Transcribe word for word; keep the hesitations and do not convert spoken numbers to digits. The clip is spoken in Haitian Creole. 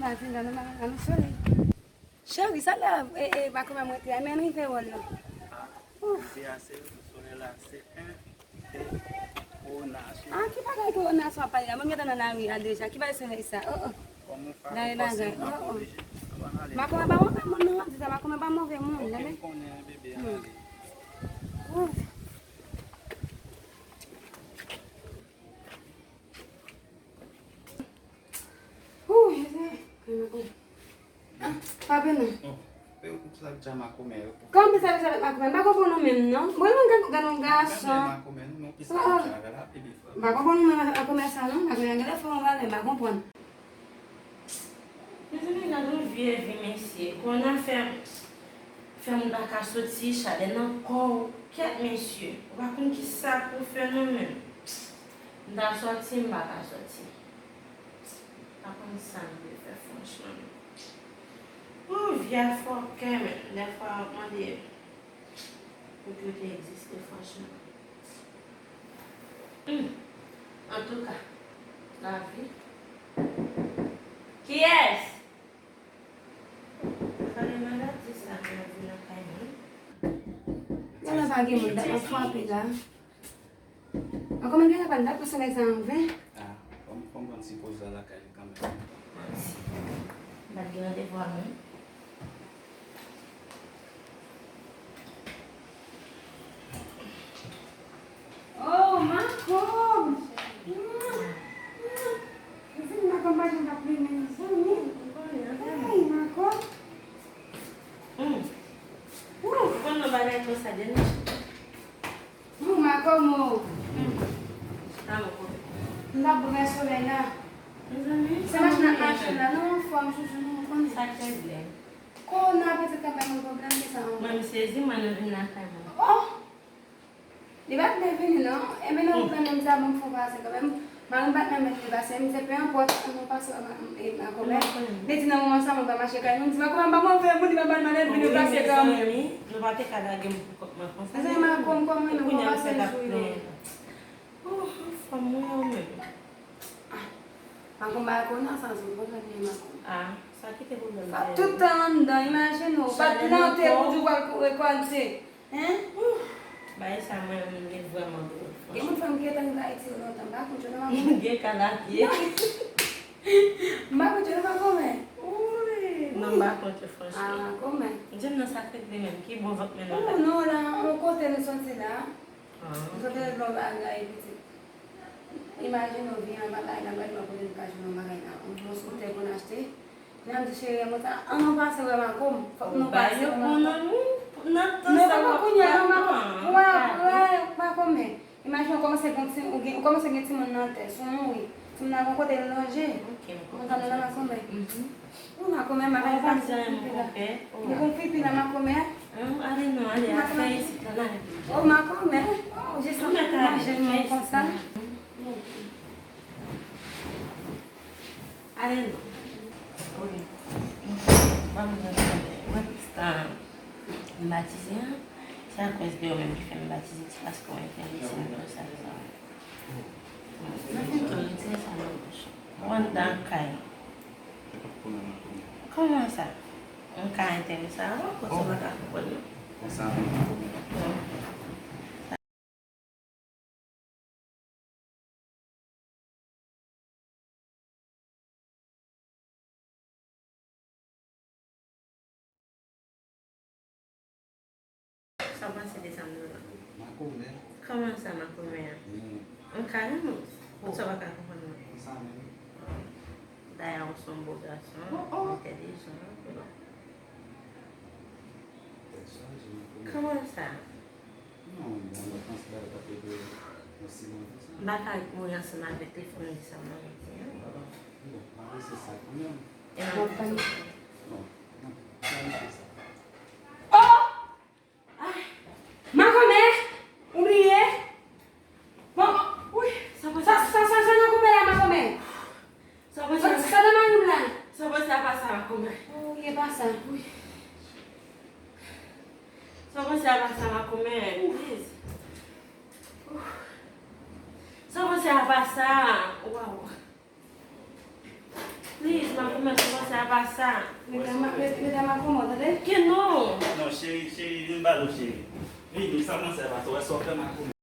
Sa vin la, nou, nou, nou solèy. Cheri, sa la, e, e, makomè mwen te a, men rive wòl la. Ouf. Se a, se solèy la, se en, de, kowonasyonal. Ah, ki bagay kowonasyonal w ap pale la? Mwen gentan nan lari a deja. Ki bagay solèy sa? Oh, oh. Gade bagay. Oh, oh. Makomè pa move moun non, di sa, makomè pa move moun, tande? Ouf. Ooh, Jezi. Ah, pa pena. Kòman sa deja makomè yo? Kòman sa deja makomè? M pa konprann ou menm non. Mwen menm gade yon gason. M pa konprann ou menm makomè sa non. Makomè gen lè fè yon valè, m pa konprann. Mezanmi, gade yon vye vi mesye. Kòwona fè, fè moun pa ka soti, chalè nan kò w. Kèt mesye, ou pa konn ki sa pou w fè non menm. M ta sòti, m pa ka sòti. Pa konn sa m vle fè franchman. Yon vi a fòkè menm, dèfwa w ap mande pou ki w te egziste franchman. Hmm. Antouka, lavi. Kiyès? Fale maladi sa, lavi lakay moun. Ala pa gen moun, dat ap frape la. An kòman gen la pa dat pou solèy sa an ven? Ah, fò m, fò m pran ti poz la lakay li kanmenm. Manti. M pa t gen randevou a moun. Oh, Makom! Mezanmi, Makom pa janm ka plimen, mezanmi. Hey, Makom! Hmm. Ouh, ou konn nan bagay konsa, Denis? Ou, Makom, o. Hmm. Sa bon, kote? M t ap bwè solèy la. Mezanmi, se machin ap mache la, non, anfòm, chouchou, non, ou konnen. Sa k regle? Kòwona pitit la bay mwen pwoblèm, se sa, non. Mwen, m sezi, mwen, nou vin lakay mwen. Oh! Li pa t vle vini, non. Enben, nan wout la, menm sa, bon, m fè w pase kanmenm. Mari m pa t nan mèt li pase, m di, "Peu importe, nou pase, e, Makomè." Li di, "Nan moman sa, mwen pa mache kay nou." M di, "Makomè, m pa konn fè moun, li pa ban m lè vini pase kanmenm." Wi, mezanmi, nou pa te ka lage m pou kòk mwen konsa. Mezanmi, Makom, kòman nou pase jou yo? Oh, fanm mwen yo menm. Ah, Makom ba kòwona sa, se konsa li ye, Makom. Ah, sa ki te pwoblèm sa? Tout tan anndan, imajine w, pa t plante pou di w pral rekòlte. Hein? Bagay sa mwen menm li vrèman dwòl, franchman. Gen moun fanm ki gentan rive Ayiti yo lontan, m pa kont yo non, Makomè. Gen ka lakye. M pa kont yo non, Makomè. Wi. Non, m pa kont yo, franchman. Ah, Makomè. Jem nan sa k regle menm, ki bon vant men nan la. Oh, non, la, yon kote nou soti la. Ah. Nou soti regle yon bagay, pitit. Imajine w vin anba bagay la, gade mwen kote nou ka jwenn yon bagay la. Yon bon skoutè pou n achte. Nan di cheri, mwen ta, an nou pase wè Makom. Fòk nou pase wè Makom. Nan tan sa w ap kounye a, non, Makom. Wè, wè, Makomè. Imajine w kòmanse gen ti, ou gen, ou kòmanse gen timoun nan tèt, si w mouri. Timoun nan gon kote l lonje. Ok, m konprann sa. Ou konprann la, Makomè? Mhm. Ou Makomè, m pa ka di anyen, mon konpè. Ou konprann la, Makomè? Hum, ale non, ale, afè isit la, n ale. Oh, Makomè. Oh, jis nan imajine mwen konsa. Ale non. Wi. Ban m nan tande. Mwen plis ta m batize an. Se akoz de yo menm ki fè m batize, se paske w enterese m konsa, sa. Mwen fin tou retire sa nan bouch. Ou anndan kay. Kòman sa? M ka enterese a ou, konsa m pa ka konprann non. Konsa menm. Sa w panse de sa m di w la? Makomè. Kòman sa, makomè a? M ka renmen w. Konsa w pa ka konprann mwen. Konsa menm. Dayè, w se yon bo gason, entèlijan. Kòman sa? Non, mwen panse bagay pa te dwe osi lontan sa. M pa ka ret mouri ansanm avèk telefòn li sa mwen rete an. Bon, malgre se sa kanmenm. E mwen menm tou. Bon, nan planifye sa. Oh! Ah! Makomè! Ou bliye? Bon, wi, sa pase. Sa, sa, sa, sa nan koupe la, makomè? Sa pase. Sa, sa nan mari m la? Sa pase a pa sa, makomè. Oh, wi, e pa sa. Wi. Sa pase a pa sa, makomè. Please. Sa pase a pa sa. Waw. Please, makomè, Kòman sa pa sa? Medam, medam, kòman, tande? Ke non? Non, cheri, cheri, vin ba nou, cheri. Vin, sa kòman sa pa sa? Wè sa w fè m ak ou.